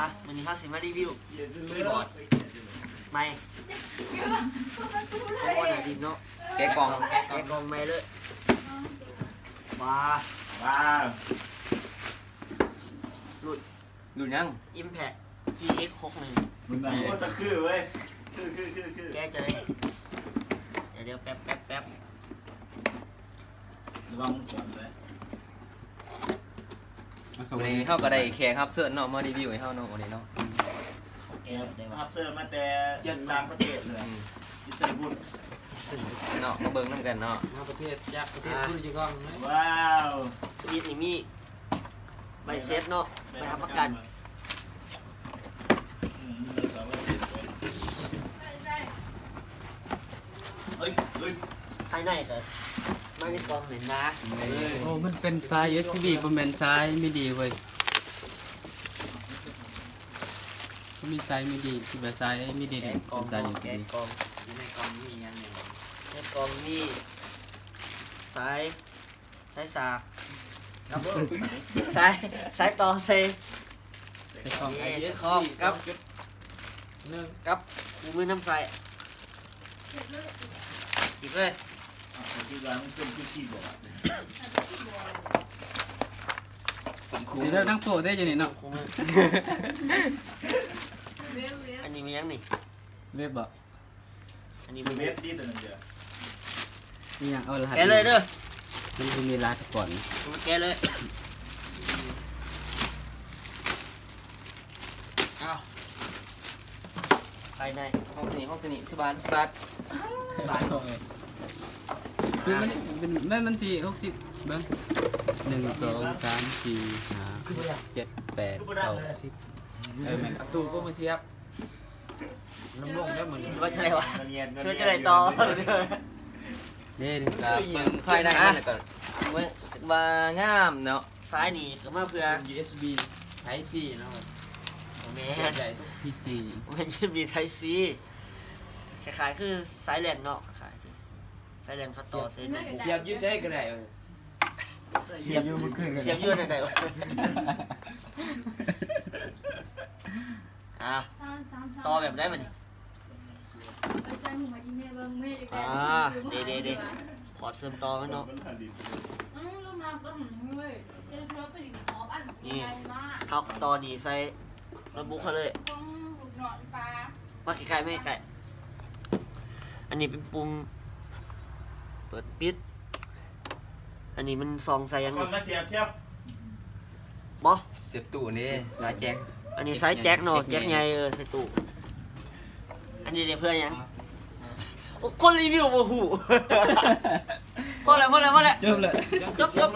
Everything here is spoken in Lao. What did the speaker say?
ອ່ະ ມື້ນີ້ເຮົາຊິມາຣີວິວຄີບອດໃໝ່ ຂອງບໍ່ໜ້າດິນເນາະ ແກະກ່ອງ ແກະກ່ອງໃໝ່ເລີຍ ວ້າວ ວ້າວ ລຸ້ນ ລຸ້ນຫຍັງ? Impact ຈີເອັກ ຫົກໜຶ່ງ ມັນ ໂອ້ ຕະຄືເວີຍ ຄື ຄື ຄື ຄື ແກະຈະໄດ້ ດຽວ ດຽວ ແປັບ ແປັບ ແປັບ ລະວັງມັນກ່ອນເວີຍ ມື້ນີ້ເຮົາກໍໄດ້ແຂກຮັບເຊີນເນາະ ມາຣີວິວໃຫ້ເຮົາເນາະ ມື້ນີ້ເນາະ ແຂກຮັບເຊີນມາແຕ່ຕ່າງປະເທດເລີຍ ອືມ ອີສະຕານບູນເນາະ ມາເບິ່ງນຳກັນເນາະ ມາປະເທດ ຈາກປະເທດພຸ້ນຢູ່ກ່ອນເນາະ ວ້າວ ທຳອິດນີ້ມີ ໃບເສັດເນາະ ໃບຮັບປະກັນ ພາຍໃນກໍມາໃນກ່ອງນີ້ນະ ໂອ້ ມັນເປັນສາຍ ຢູເອັສບີ ບໍ່ແມ່ນສາຍມິດີເວີຍ ມັນມີສາຍມິດີ ຄືແບບສາຍມິດີ ແກະກ່ອງ ເປັນສາຍ ເນາະ ຢູເອັສບີ ແກະກ່ອງ ຢູ່ໃນກ່ອງມີຫຍັງແດ່? ໃນກ່ອງມີສາຍ ສາຍສາກ ສາຍ ສາຍຕໍ່ເຊ ໃນກ່ອງ ເອ ສອງຈຸດໜຶ່ງ ກັບຄູ່ມືນຳໃຊ້ ຈີບເລີຍ ເອົາ ຄິດວ່າມັນເປັນຄືຄີບອດ ນີ້ເດີ ນັ່ງໂປ້ເດ້ຢູ່ນີ້ເນາະ ຄູ່ມື ອັນນີ້ມີຫຍັງນີ້? ເວັບບໍ? ອັນນີ້ ເວັບດີຕົວນັ້ນເດີ ມີຫຍັງ ເອົາລະຫັດ ແກະເລີຍເດີ ມັນຊິມີລະຫັດກ່ອນ ແກະເລີຍ ເອົາ ພາຍໃນ ຫ້ອງສະໜິມ ຫ້ອງສະໜິມ ສິບບາດ ສິບບາດ ສິບບາດ ຄືມັນເປັນ ມັນ ມັນຊິຫົກສິບ ເບິ່ງ ໜຶ່ງ ສອງ ສາມ ສີ່ ຫ້າ ຫົກ ເຈັດ ແປດ ເກົ້າ ສິບ ເອີ ແມ່ນ ປະຕູກໍມາສຽບ ລະລົງໄດ້ມື້ນີ້ ຊິວ່າຈັ່ງໃດວະ ຊິວ່າຈັ່ງໃດຕໍ່ ເດ້ ນີ້ກໍເບິ່ງພາຍໃນມັນ ແລ້ວກໍເບິ່ງວ່າງາມເນາະ ສາຍນີ້ກໍມາເພື່ອ ຢູເອັສບີ ໄທຊີເນາະ ບໍ່ແມ່ນ ໃຫຍ່ທຸກພີຊີ ບໍ່ແມ່ນຢູເອັສບີ ໄທຊີ ຄ້າຍໆຄືສາຍແລນເນາະ ຄ້າຍໆຄືສາຍແລນເຂົາຕໍ່ໃສ່ໂນ້ດບຸກ ສຽບຢູ່ໃສກໍໄດ້ ສຽບຢູ່ມື້ຄືນ ສຽບຢູ່ອັນໃດວະ ອ່າ ຕໍ່ແບບໃດບັດນີ້ ອ່າ ເດໆໆ ພອດເຊື່ອມຕໍ່ໄວ້ເນາະ ນີ້ ເຮົາຕໍ່ນີ້ໃສ່ໂນ້ດບຸກເຮົາເລີຍ ມາໃກ້ໆ ມາໃກ້ໆ ອັນນີ້ເປັນປຸ່ມເປີດປິດ ອັນນີ້ມັນສ່ອງໃສ່ຫຍັງນີ້ ມາສຽບ ສຽບ ບໍ່ ສຽບຕູ້ນີ້ ສາຍແຈັກ ອັນນີ້ສາຍແຈັກເນາະ ແຈັກໃຫຍ່ ເອີ ໃສ່ຕູ້ ອັນນີ້ເດເພື່ອຫຍັງ ໂອ້ ຄົນຣີວິວບໍ່ຮູ້ ພໍແລ້ວ ພໍແລ້ວ ພໍແລ້ວ ຈົບແລ້ວ ຈົບ ຈົບ ຈົບ